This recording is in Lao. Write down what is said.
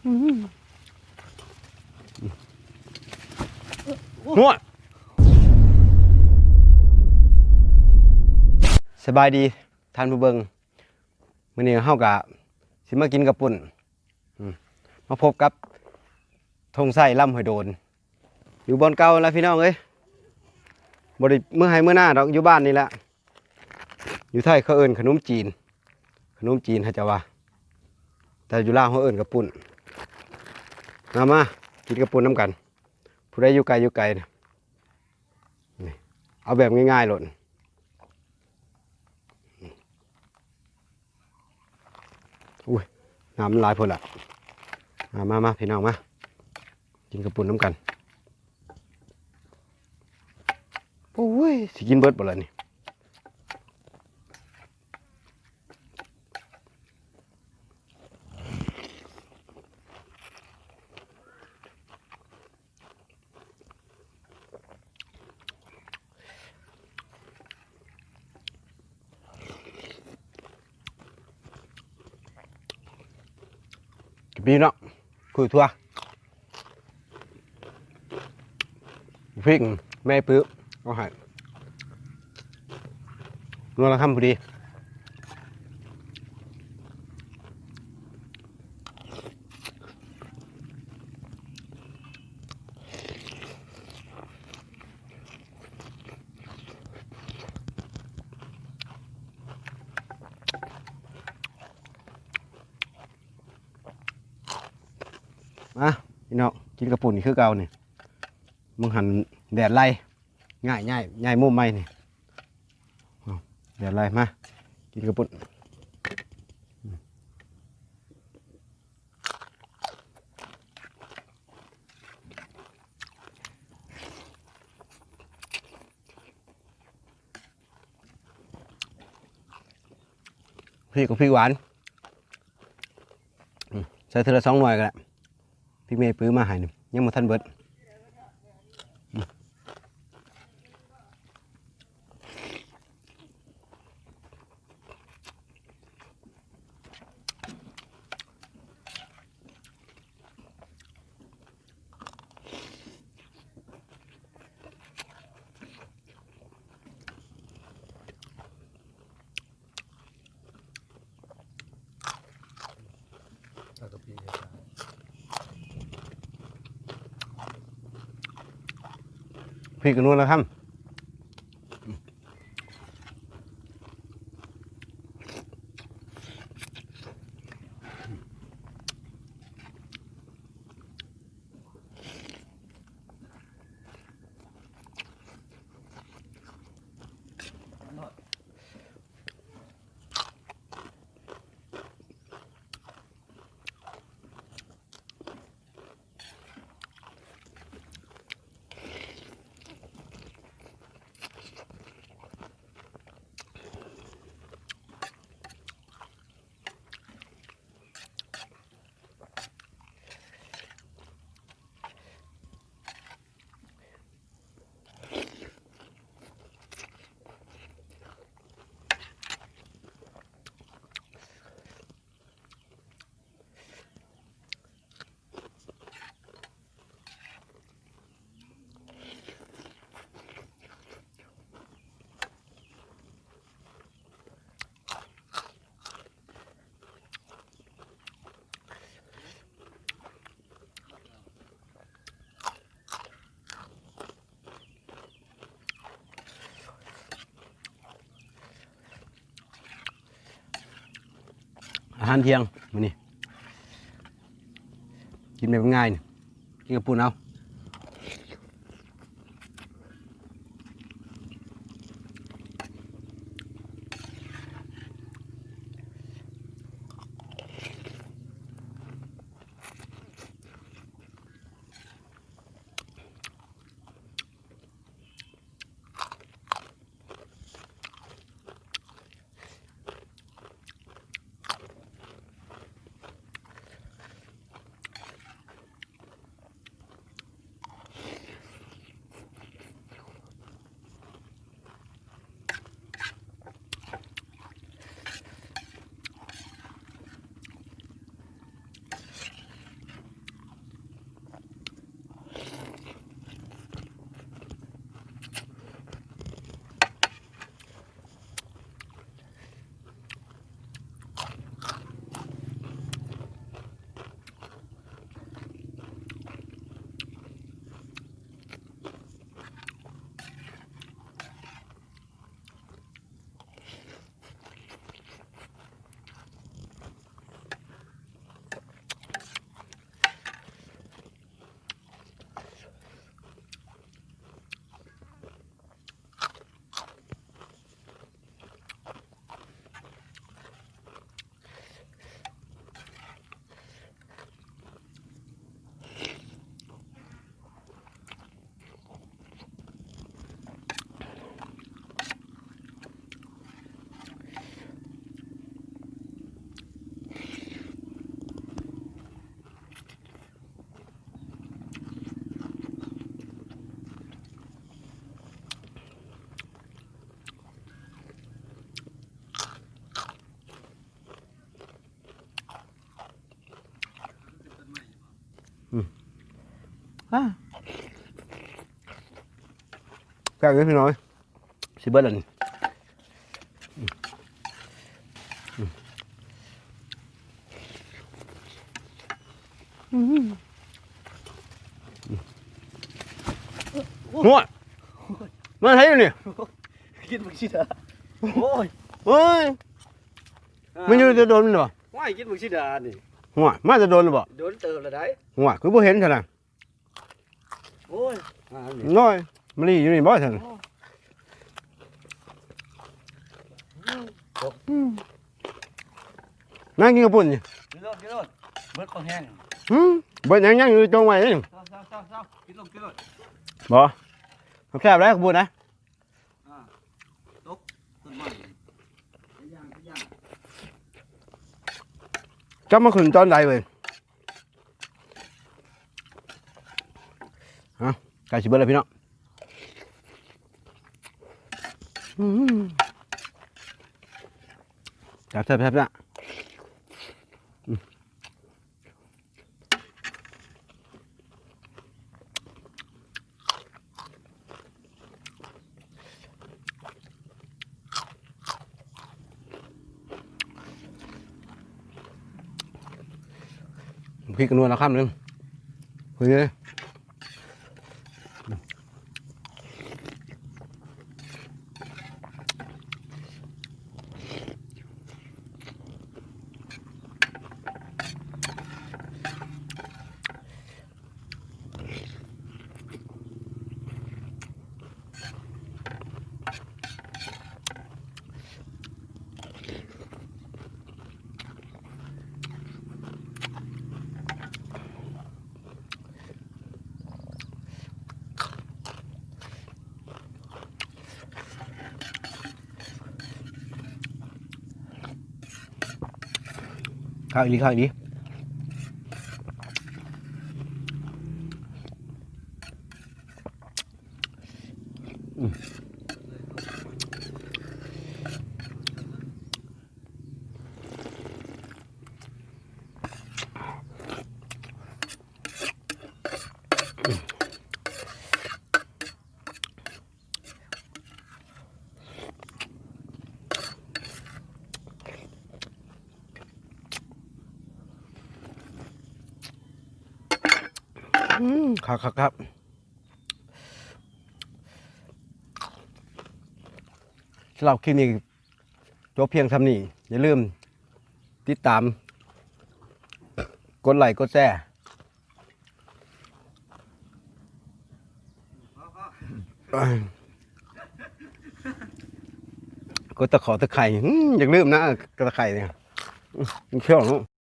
ອືມ ໂອ້ຍ ສະບາຍດີທ່ານຜູ້ເບິ່ງ, ມື້ນີ້ເຮົາກະຊິມາກິນເຂົ້າປຸ້ນ ອືມ ມາພົບກັບ ທົງໄຊ ລຳຫ້ວຍໂດນ ຢູ່ບ່ອນເກົ່າລະພີ່ນ້ອງເອີຍ. ບໍ່ໄດ້ເມືອໄຮ່ເມືອນາດອກ ຢູ່ບ້ານນີ້ແຫຼະ. ຢູ່ໄທເຂົາເອີ້ນຂະໜົມຈີນ ຂະໜົມຈີນເຂົາເຈົ້າວ່າ ແຕ່ຢູ່ລາວເຮົາເອີ້ນເຂົ້າປຸ້ນ. ມາ ມາກິນເຂົ້າປຸ້ນນຳກັນ ຜູ້ໃດຢູ່ໄກຢູ່ໄກນະ. ນີ້ ເອົາແບບງ່າຍໆໂລດ. ອຸ້ຍ ນ້ຳມັນຫຼາຍໂພດລະ. ມາ ມາ ມາ ພີ່ນ້ອງມາ ກິນເຂົ້າປຸ້ນນຳກັນ. ໂອ້ຍ ຊິກິນເບິດບໍ່ລະນີ້? ກະປິເນາະ ຄຸຍທົ່ວ ພິກແມ່ປຶເອົາໃຫ້ ນົວລະຄຳພໍດີ. ມາ ພີ່ນ້ອງ ກິນເຂົ້າປຸ້ນຄືເກົ່ານີ້. ເບິ່ງຫັ້ນແດດໄລ່ ຍ້າຍ ຍ້າຍ ຍ້າຍມຸມໃໝ່ນີ້ ແດດໄລ່. ມາ ກິນເຂົ້າປຸ້ນ. ພີກກໍພີກຫວານ ອືມ ໃສ່ເທື່ອລະສອງໜ່ວຍກໍໄດ້. ພິກແມ່ປຶມາໃຫ້ນີ້ ຍັງບໍ່ທັນເບິດ. ພີກກັນນວນລະຄຳ. ອາຫານທ່ຽງມື້ນີ້ ກິນແບບງ່າຍນີ້ ກິນກັບປຸ້ນເອົາ. ອ ປາ ແຊບເດ້ພີ່ນ້ອງ ຊິເບິດແລ້ວນີ້ ອືມ ໂອ້ຍ ໂອ້ຍ ມາໃສຢູ່ນີ້ ກິນບັກຊີດາ ໂອ້ຍ ໂອ້ຍ ອ່າ ມັນຢູ່ແຕ່ດົນບໍ່ ໂອ້ຍ ກິນບັກຊີດານີ້ ໂອ້ຍ ມາແຕ່ດົນແລ້ວບໍ່ ດົນເຕີບແລ້ວໃດ໋ ໂອ້ຍ ຄືບໍ່ເຫັນຊັ້ນນະ ໂອ້ຍ ອ່າ ນີ້ ນ້ອຍ ມະລີຢູ່ນີ້ບໍ່ຊັ້ນ ໂອ້ຍ ອືມ ນັ່ງກິນເຂົ້າປຸ້ນນີ້ ກິນໂລດ ກິນໂລດ ເບິດປາແຫ້ງ ຫືມ ເບິດຫຍັງ ຍັງຢູ່ ຈົ່ງໄວ້ນີ້ ເຊົາໆໆໆ ກິນໂລດ ກິນໂລດ ບໍ່ ແຊບແລ້ວເຂົ້າປຸ້ນນະ ອ່າ ຕົກຕົ້ນໄມ້ ຈັກມາຂຶ້ນຕອນໃດເວີຍ ເອົ້າ ໃກ້ຊິເບິດແລ້ວພີ່ນ້ອງ ອືມ ແຊບໆໆ ອືມ ພິກນົວລະຄຳໜຶ່ງ ເຮີ້ຍ ຄັກອີ່ຫຼີ ຄັກອີ່ຫຼີ ອືມ ອືມ ຄັກໆໆ ສຳລັບຄລິບນີ້ ຈົບພຽງສ່ຳນີ້ ຢ່າລືມຕິດຕາມ ກົດໄລ້ ກົດແຊ ກົດຕະຂໍຕະໄຄ ອືມ ຢ່າລືມນະ ຕະໄຄນີ້ ມັນແຊບເນາະ.